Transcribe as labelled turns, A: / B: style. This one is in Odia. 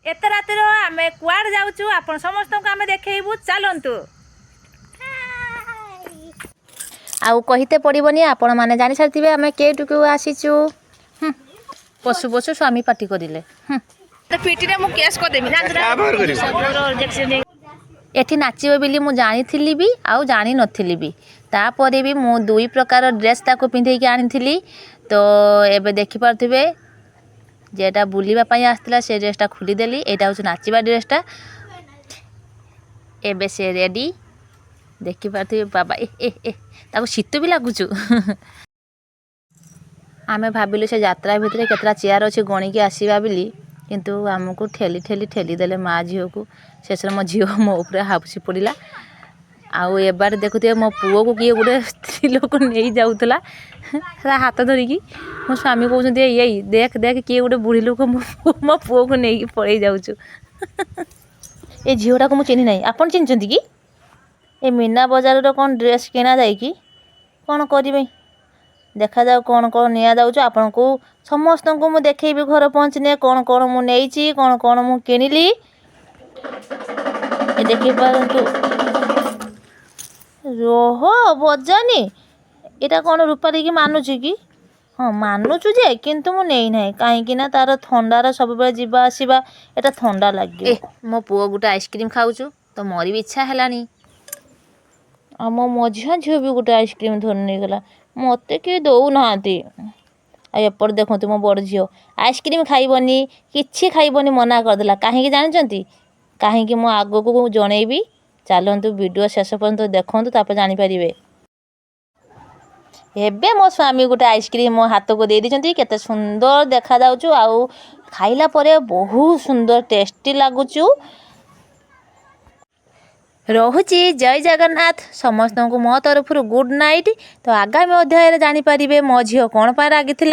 A: ଏତେ ରାତିର ଆମେ କୁଆଡ଼େ ଯାଉଛୁ, ଆପଣ ସମସ୍ତଙ୍କୁ ଆମେ ଦେଖେଇବୁ। ଚାଲନ୍ତୁ। ଆଉ କହିତେ ପଡ଼ିବନି, ଆପଣମାନେ ଜାଣିସାରିଥିବେ ଆମେ କେଉଁଠିକୁ ଆସିଛୁ। ପଶୁ ପଶୁ ସ୍ୱାମୀ ପାଟି କରିଲେ। ପିଟିରେ ମୁଁ କେସ୍ କରିଦେବି। ଏଠି ନାଚିବ ବୋଲି ମୁଁ ଜାଣିଥିଲି ବି ଆଉ ଜାଣିନଥିଲି ବି। ତାପରେ ବି ମୁଁ ଦୁଇ ପ୍ରକାର ଡ୍ରେସ୍ ତାକୁ ପିନ୍ଧେଇକି ଆଣିଥିଲି। ତ ଏବେ ଦେଖିପାରୁଥିବେ, ଯେଟା ବୁଲିବା ପାଇଁ ଆସିଥିଲା ସେ ଡ୍ରେସ୍ଟା ଖୋଲିଦେଲି। ଏଇଟା ହେଉଛି ନାଚିବା ଡ୍ରେସ୍ଟା। ଏବେ ସେ ରେଡ଼ି, ଦେଖିପାରୁଥିବେ। ବାବା, ଏ ଏ ଏ, ତାକୁ ଶୀତ ବି ଲାଗୁଛୁ। ଆମେ ଭାବିଲୁ ସେ ଯାତ୍ରା ଭିତରେ କେତେଟା ଚେୟାର ଅଛି ଗଣିକି ଆସିବା ବୋଲି, କିନ୍ତୁ ଆମକୁ ଠେଲି ଠେଲି ଠେଲି ଦେଲେ ମା ଝିଅକୁ। ଶେଷରେ ମୋ ଝିଅ ମୋ ଉପରେ ହାଉସି ପଡ଼ିଲା। ଆଉ ଏବାଟେ ଦେଖୁଥିବେ, ମୋ ପୁଅକୁ କିଏ ଗୋଟେ ସ୍ତ୍ରୀ ଲୋକ ନେଇଯାଉଥିଲା ହାତ ଧରିକି। ମୋ ସ୍ୱାମୀ କହୁଛନ୍ତି, "ଏଇ ଏଇ, ଦେଖ ଦେଖ, କିଏ ଗୋଟେ ବୁଢ଼ୀ ଲୋକ ମୋ ପୁଅକୁ ନେଇକି ପଳେଇ ଯାଉଛୁ।" ଏ ଝିଅଟାକୁ ମୁଁ ଚିହ୍ନି ନାହିଁ। ଆପଣ ଚିହ୍ନିଛନ୍ତି କି? ଏ ମୀନା ବଜାରର କ'ଣ ଡ୍ରେସ୍ କିଣା ଯାଇକି କ'ଣ କରିବେ? ଦେଖାଯାଉ କ'ଣ କ'ଣ ନିଆଯାଉଛି। ଆପଣଙ୍କୁ ସମସ୍ତଙ୍କୁ ମୁଁ ଦେଖେଇବି ଘରେ ପହଞ୍ଚିନେ, କ'ଣ କ'ଣ ମୁଁ ନେଇଛି, କ'ଣ କ'ଣ ମୁଁ କିଣିଲି। ଏ ଦେଖିପାରନ୍ତୁ। ରହ, ବଜାନି। ଏଇଟା କ'ଣ ରୂପାଲିକି ମାନୁଛି କି? ହଁ, ମାନୁଛୁ ଯେ, କିନ୍ତୁ ମୁଁ ନେଇନାହିଁ, କାହିଁକି ନା ତାର ଥଣ୍ଡାର ସବୁବେଳେ ଯିବା ଆସିବା, ଏଇଟା ଥଣ୍ଡା ଲାଗିବ। ମୋ ପୁଅ ଗୋଟେ ଆଇସ୍କ୍ରିମ୍ ଖାଉଛୁ ତ ମୋର ବି ଇଚ୍ଛା ହେଲାଣି। ଆଉ ମୋ ମଝିଆ ଝିଅ ବି ଗୋଟେ ଆଇସ୍କ୍ରିମ୍ ଧରି ନେଇଗଲା। ମୋତେ କେହି ଦେଉନାହାନ୍ତି। ଆଉ ଏପଟେ ଦେଖନ୍ତୁ, ମୋ ବଡ଼ ଝିଅ ଆଇସ୍କ୍ରିମ୍ ଖାଇବନି, କିଛି ଖାଇବନି, ମନା କରିଦେଲା। କାହିଁକି ଜାଣିଛନ୍ତି? କାହିଁକି ମୁଁ ଆଗକୁ ଜଣେଇବି। ଚାଲନ୍ତୁ, ଭିଡ଼ିଓ ଶେଷ ପର୍ଯ୍ୟନ୍ତ ଦେଖନ୍ତୁ, ତାପରେ ଜାଣିପାରିବେ। ଏବେ ମୋ ସ୍ୱାମୀ ଗୋଟେ ଆଇସ୍କ୍ରିମ୍ ମୋ ହାତକୁ ଦେଇ ଦେଇଛନ୍ତି। କେତେ ସୁନ୍ଦର ଦେଖାଯାଉଛୁ, ଆଉ ଖାଇଲା ପରେ ବହୁତ ସୁନ୍ଦର ଟେଷ୍ଟି ଲାଗୁଛୁ। ରହୁଛି, ଜୟ ଜଗନ୍ନାଥ। ସମସ୍ତଙ୍କୁ ମୋ ତରଫରୁ ଗୁଡ଼୍ ନାଇଟ୍। ତ ଆଗାମୀ ଅଧ୍ୟାୟରେ ଜାଣିପାରିବେ ମୋ ଝିଅ କ'ଣ ପାଇଁ ରାଗିଥିଲା।